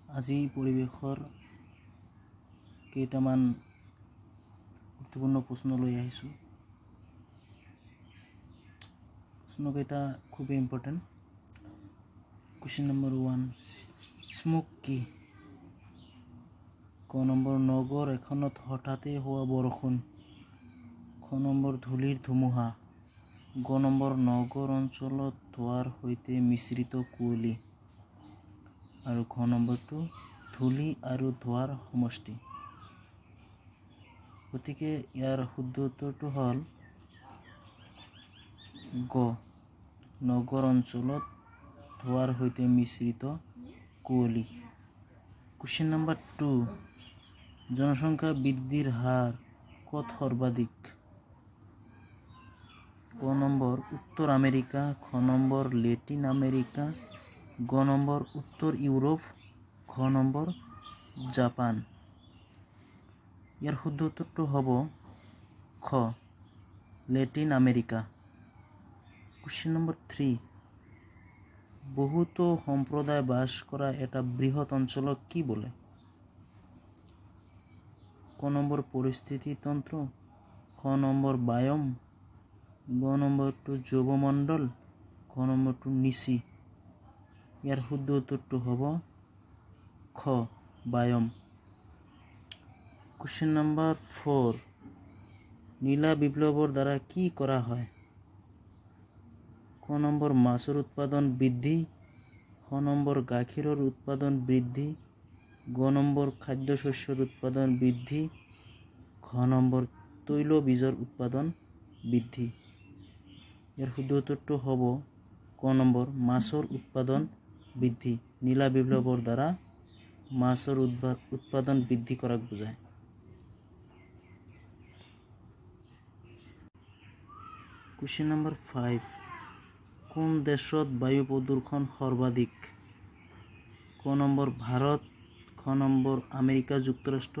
আজি পৰিৱেশৰ কেইটামান গুৰুত্বপূৰ্ণ প্ৰশ্ন লৈ আহিছোঁ। প্ৰশ্নকেইটা খুবেই ইম্পৰ্টেণ্ট। কুৱেশ্যন নম্বৰ 1, স্মগ কি? ক নম্বৰ, নগৰ এখনত হঠাতে হোৱা বৰষুণ। খ নম্বৰ, ধূলিৰ ধুমুহা। গ নম্বৰ, নগৰ অঞ্চলত ধোঁৱাৰ সৈতে মিশ্ৰিত কুঁৱলী। আৰু ঘ নম্বৰটো, ধূলি আৰু ধোঁৱাৰ সমষ্টি। গতিকে ইয়াৰ শুদ্ধ উত্তৰটো হ'ল গ, নগৰ অঞ্চলত ধোঁৱাৰ সৈতে মিশ্ৰিত কুঁৱলী। কুৱেশ্যন নম্বৰ 2, জনসংখ্যা বৃদ্ধিৰ হাৰ ক'ত সৰ্বাধিক? ক নম্বৰ, উত্তৰ আমেৰিকা। খ নম্বৰ, লেটিন আমেৰিকা। গ নম্বৰ, উত্তৰ ইউৰোপ। ঘ নম্বৰ, জাপান। ইয়াৰ শুদ্ধ উত্তৰটো হ'ব খ, লেটিন আমেৰিকা। কুৱেশ্যন নম্বৰ 3, বহুতো সম্প্ৰদায় বাস কৰা এটা বৃহৎ অঞ্চলক কি বোলে? ক নম্বৰ, পৰিস্থিতিতন্ত্ৰ। খ নম্বৰ, বায়ম। গ নম্বৰটো, জৈৱমণ্ডল। ঘ নম্বৰটো, নিচি। ইয়াৰ শুদ্ধ উত্তৰটো হ'ব খ, বায়ম। কুৱেশ্যন নম্বৰ 4, নীলা বিপ্লৱৰ দ্বাৰা কি কৰা হয়? ক নম্বৰ, মাছৰ উৎপাদন বৃদ্ধি। খ নম্বৰ, গাখীৰৰ উৎপাদন বৃদ্ধি। গ নম্বৰ, খাদ্যশস্যৰ উৎপাদন বৃদ্ধি। ঘ নম্বৰ, তৈলবীজৰ উৎপাদন বৃদ্ধি। ইয়াৰ শুদ্ধ উত্তৰটো হ'ব ক নম্বৰ, মাছৰ উৎপাদন বৃদ্ধি। নীলা বিপ্লৱৰ দ্বাৰা মাছৰ উৎপাদন বৃদ্ধি কৰাক বুজায়। কুৱেশ্যন নম্বৰ 5, কোন দেশত বায়ু প্ৰদূষণ সৰ্বাধিক? ক নম্বৰ, ভাৰত। খ নম্বৰ, আমেৰিকা যুক্তৰাষ্ট্ৰ।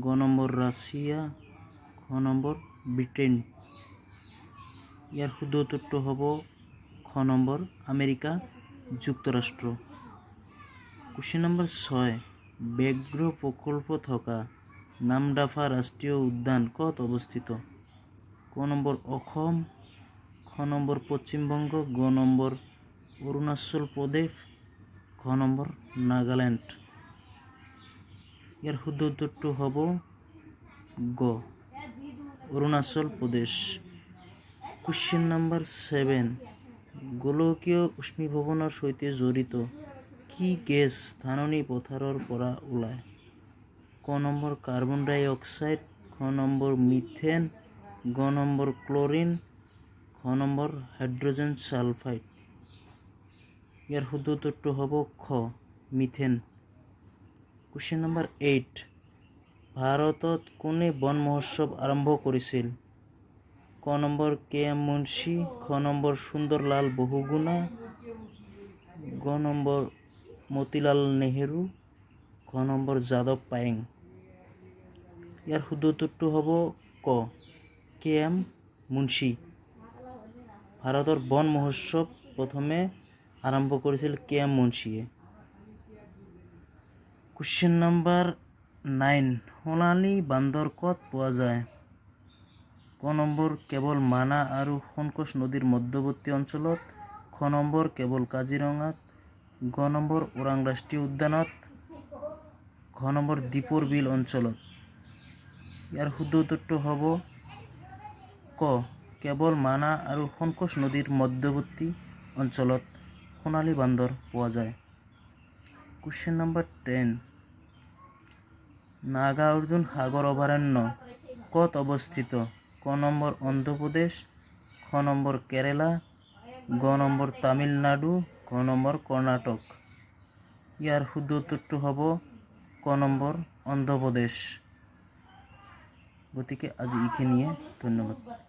গ নম্বৰ, ৰাছিয়া। ঘ নম্বৰ, ব্ৰিটেইন। ইয়াৰ শুদ্ধ উত্তৰটো হ'ব খ নম্বৰ, আমেৰিকা যুক্তৰাষ্ট্ৰ। কুৱেশ্যন নম্বৰ 6, ব্যাঘ্ৰ প্ৰকল্প থকা নামদাফা ৰাষ্ট্ৰীয় উদ্যান ক'ত অৱস্থিত? ক নম্বৰ, অসম। খ নম্বৰ, পশ্চিমবংগ। গ নম্বৰ, অৰুণাচল প্ৰদেশ। ঘ নম্বৰ, নাগালেণ্ড। ইয়াৰ শুদ্ধ উত্তৰটো হ'ব গ, অৰুণাচল প্ৰদেশ। কুৱেশ্যন নম্বৰ 7, গোলকীয় উষ্ণীভৱনৰ সৈতে জড়িত কি গেছ ধাননি পথাৰৰ পৰা ওলায়? ক নম্বৰ, কাৰ্বন ডাই অক্সাইড। খ নম্বৰ, মিথেন। গ নম্বৰ, ক্লৰিন। ঘ নম্বৰ, হাইড্ৰজেন ছালফাইড। ইয়াৰ শুদ্ধ উত্তৰটো হ'ব খ, মিথেন। কুৱেশ্যন নম্বৰ 8, ভাৰতত কোনে বন মহোৎসৱ আৰম্ভ কৰিছিল? ক নম্বৰ, কে এম মুন্সী। খ নম্বৰ, সুন্দৰলাল বহুগুণা। গ নম্বৰ, মতিলাল নেহেৰু। ঘ নম্বৰ, যাদৱ পায়েং। ইয়াৰ শুদ্ধ উত্তৰটো হ'ব ক, কে এম মুন্সী। ভাৰতৰ বন মহোৎসৱ প্ৰথমে আৰম্ভ কৰিছিল কে এম মুন্সীয়ে। কুৱেশ্যন নম্বৰ 9, সোণালী বান্দৰ ক'ত পোৱা যায়? ক নম্বৰ, কেৱল মানাহ আৰু সোণকোষ নদীৰ মধ্যৱৰ্তী অঞ্চলত। খ নম্বৰ, কেৱল কাজিৰঙাত। গ নম্বৰ, ওৰাং ৰাষ্ট্ৰীয় উদ্যানত। ঘ নম্বৰ, দীপৰ বিল অঞ্চলত। ইয়াৰ শুদ্ধ উত্তৰটো হ'ব ক, কেৱল মানাহ আৰু সোণকোষ নদীৰ মধ্যৱৰ্তী অঞ্চলত সোণালী বান্দৰ পোৱা যায়। কুৱেশ্যন নম্বৰ 10, নাগাৰ্জুন সাগৰ অভয়াৰণ্য ক'ত অৱস্থিত? ক নম্বৰ, অন্ধ্ৰপ্ৰদেশ। খ নম্বৰ, কেৰালা। গ নম্বৰ, তামিলনাডু। ঘ নম্বৰ, কৰ্ণাটক। ইয়াৰ শুদ্ধ উত্তৰটো হ'ব ক নম্বৰ, অন্ধ্ৰপ্ৰদেশ। গতিকে আজি এইখিনিয়ে, ধন্যবাদ।